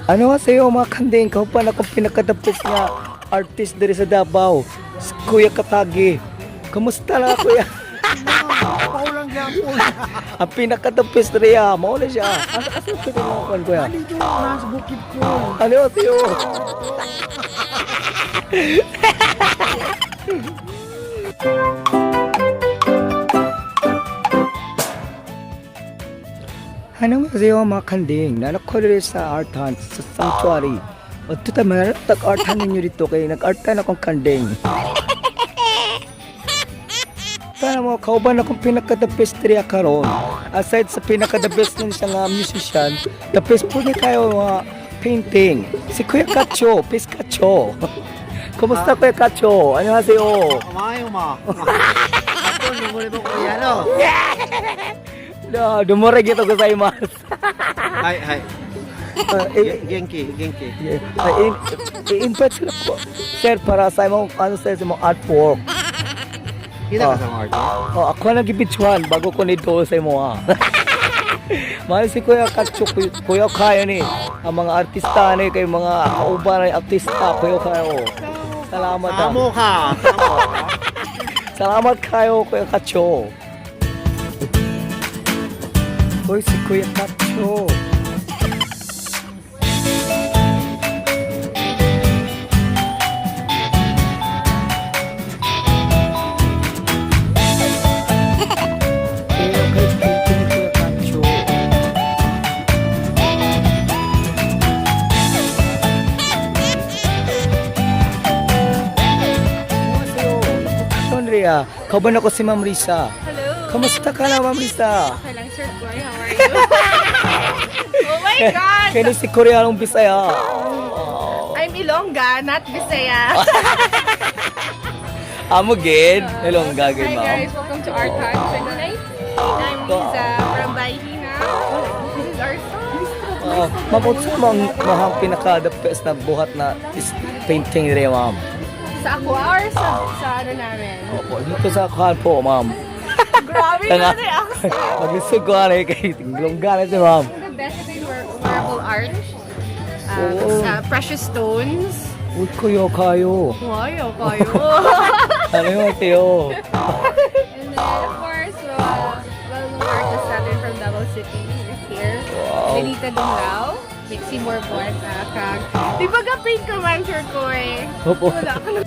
Ano nga sa'yo, mga kanding, kaupan akong pinakatapos nga artist diri sa Davao, si Kuya Katagi. Kamusta na, Kuya? Paulang gyapon. Ang pinakatapos diri ah, mao na siya. Asa kasi kita mo kon, Kuya? Dito nasa bukid ko. Ano nga sa'yo? Ano nga sa'yo, mga kanding, nanak ko diri sa art hunt sa sanctuary. O tuta, manarap art hunt ninyo dito kay nag-art hunt akong kanding. Sana mo, kauban akong pinaka-the best diri karon. Aside sa pinaka-the best nun siya nga musician, the best po ni kayo mga painting. Si Kuya Kacho, Peace Kacho. Kumusta, Kuya Kacho? Ano nga sa'yo? Kumayo ma. Ako nungule mo kuya no. No, dumurag ito ko sa imas. Hi hi. Eh, Genki, genki. Yeah. Ay, i-invite sila po. Sir, para sa imong, ano sir, sa imong artwork. Kita ka sa mga art. Oh, ako na gibitsuhan bago ko nito sa imo ah. Mahal si Kuya Kacho, Kuya, Kuya Kayo ni. Ang mga artista ni kay mga kauban ni artista, Kuya Kayo. Salamat ah. Samo ka. Samo. Salamat kayo, Kuya Kacho. Hoy, si Kuya Kacho. Kuya, kay painting ni Kuya Kacho. Andrea, kauban ako si Ma'am Risa. Hello. Kamusta ka na, Ma'am Risa? Okay lang, Sir Boy. How are you? Oh my God! Kaya si Koreanong Bisaya. Oh. I'm Ilongga, not Bisaya. Amo gid. Hello, ang gagawin, Hi ma'am. guys, welcome to Art Hunt 2019. I'm Liza from Bahina. This is our song. Ma'am, unsa mang mahang pinaka the best na buhat na is painting dire, ma'am? Sa ako or sa ano namin? Opo, dito sa kuhan po, ma'am. Grabe Tanga. na reaction. Maglisod ko ani kay tinglongga na si ma'am. The best ito yung marble art. Oo. Sa precious stones. Uy, kuya kayo. Wow, kayo. Ano yung tiyo? And then, of course, well-known artist natin from Davao City is here. Wow. Benita Dumlao. Mixi Morbon, kag. Di ba ga-paint ka man, Sir Koy? Opo. Wala ka na.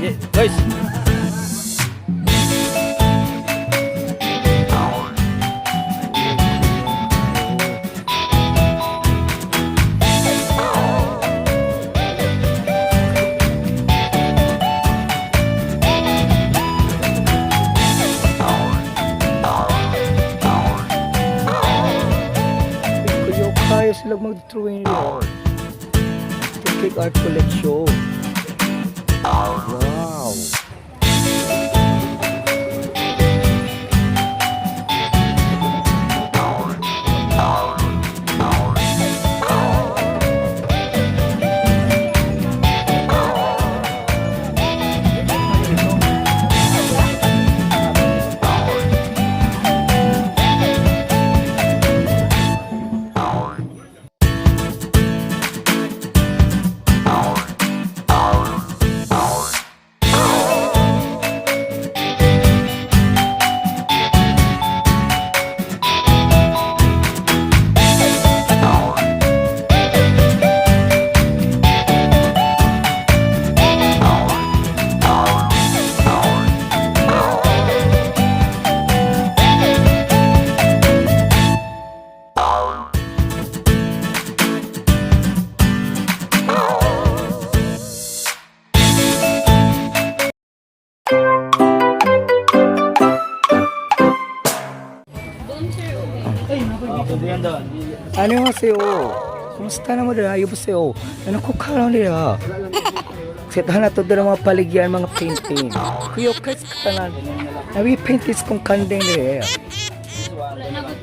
Yeah, guys. Kuya, kaya sila mag-drawing nila. Ito cake art collection. Wow. 안녕하세요. Kumusta na mo dira? 여보세요. Ano ko karon dira? Sa na to dira mga paligyan mga painting. Kuya kas kanan. Nawi paintings kong kanding dire.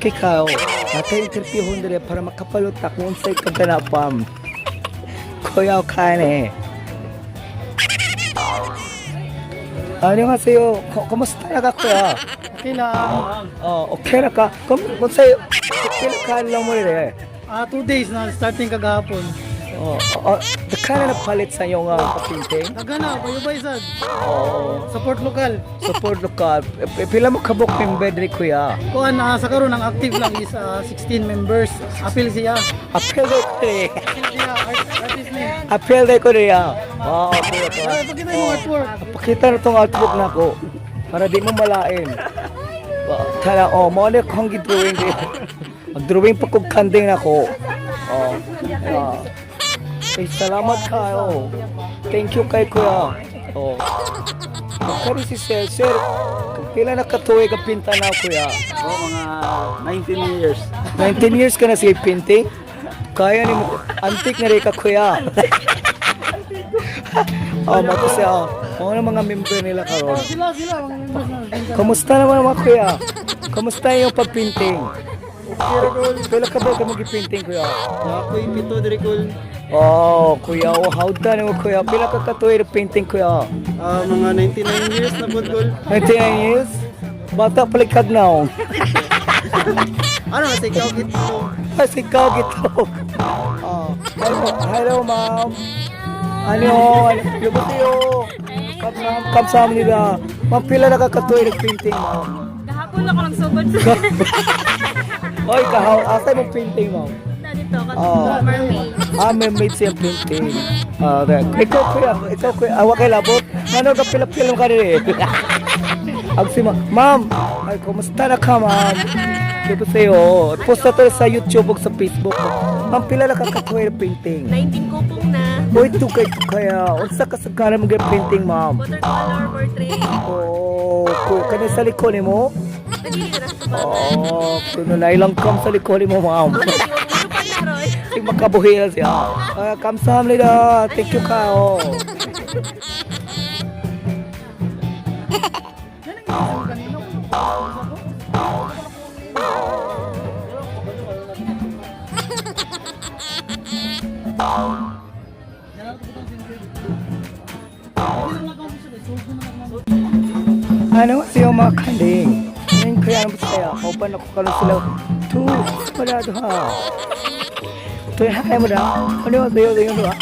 Kay kao, natay interviewon dire para makapalot ako unsay kaganapam. Kuya kane. 안녕하세요. Kumusta na ka, kuya? Okay lang. Oh, okay na ka. Kum unsay pila ka lang mo dire? Ah, 2 days na starting kagahapon. Oh, daghan na palit sa iyong painting. Nagana, bayubay sad. Oh, Support local. Support local. Pila mo kabok member diri, kuya? Kuan sa karon ang active lang is 16 members. Apil siya. Apil day ko diri. Apil siya, artist ni. Apil day ko diri. Oh, kuya ko. Ay, pakita mo artwork. Pakita na tong artwork na ko para di mo malain. Tara, oh, mo na akong gi-drawing di. Mag-drawing pa kog kanding nako. Oh. Oh. Eh, salamat kayo. Thank you kay kuya. Oh. Karon si Sir, Sir, pila na katuig ang pinta na, kuya? Oh, mga 19 years. 19 years ka na sige painting? Kaya ni mo, antik na rin ka, kuya. Oh, mato siya. Oh. Mga na mga member nila karon. Sila sila mga members na. Kamusta naman mga kuya? Kamusta yung pagpainting? Pila ka ba ka mag-painting, kuya? Ako'y pito diri kol. Oh, kuya, oh, how done mo, kuya? Pila ka katuig painting, kuya? Ah, mga 99 years na pud kol. 99 years? Bata pala kag na. Ano sa ikaw gito? Kasi ikaw gitok. Oh, hello, hello, ma'am. Ano, ano, 여보세요. 감사합니다. Ma'am, pila na ka katuig painting, ma'am? Kahapon ako nagsugod sa Oy, kahaw, asa mo painting, ma'am? na dito. Oh. Mermaid. Ah, mermaid siyang painting. Ah, right. Ikaw, kuya, ikaw, kuya, awa kay labot. Ano ka pila-pila ka rin eh. Ang si ma'am, ay, kumusta na ka, ma'am? 여보세요. Post na to sa YouTube ug sa Facebook. Ma'am, pila na ka katuig painting? 19 kupong na. Uy, tukay kaya. Unsa ka sa mo painting, ma'am? Watercolor portrait. Oh, kuya, kani sa likod nimo? Nagihira sa bata. Oh, kuno na ilang kam sa likod nimo, ma'am. Ano pa na, Roy? Sig makabuhi na siya. Ah, 감사합니다. Thank you kao. Ano siya mga kanding? Ngayon kaya ano saya? Open ako karon sila. Tu, wala ha. Tu, hay mo na. Ano siya siya ha?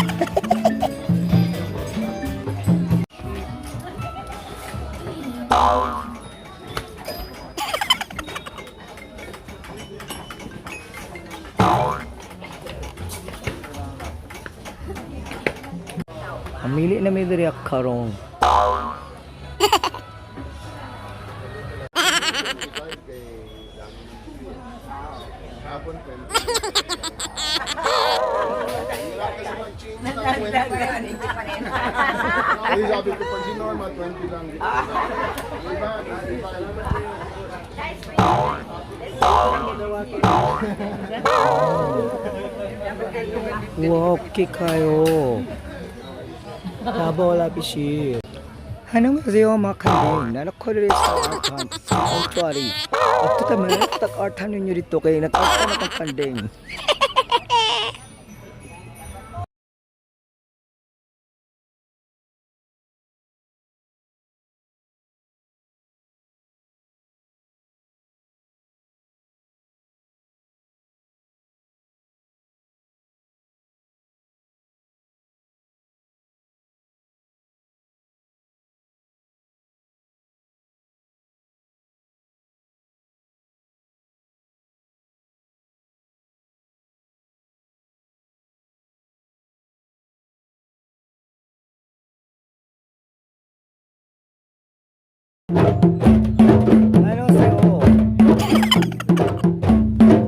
Amili na may diri karon. Ay, sabi ko pag si Norma, 20 lang. Iba, 25. Wow, okay kayo. Davao Lapishi. 안녕하세요, mga kanding. Nanakorere sa Artan. Sanctuary. At ito kami, tag-artan ninyo dito kay nag-artan na kang kanding. 안녕하세요.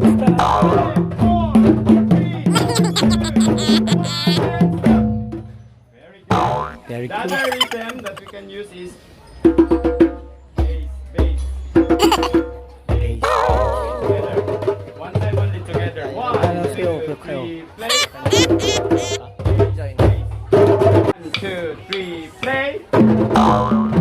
Basta na kayo. Very The good. other rhythm that we can use is bass, bass. Bass. Together. kayo, kayo. Three, play. One, two, three, play.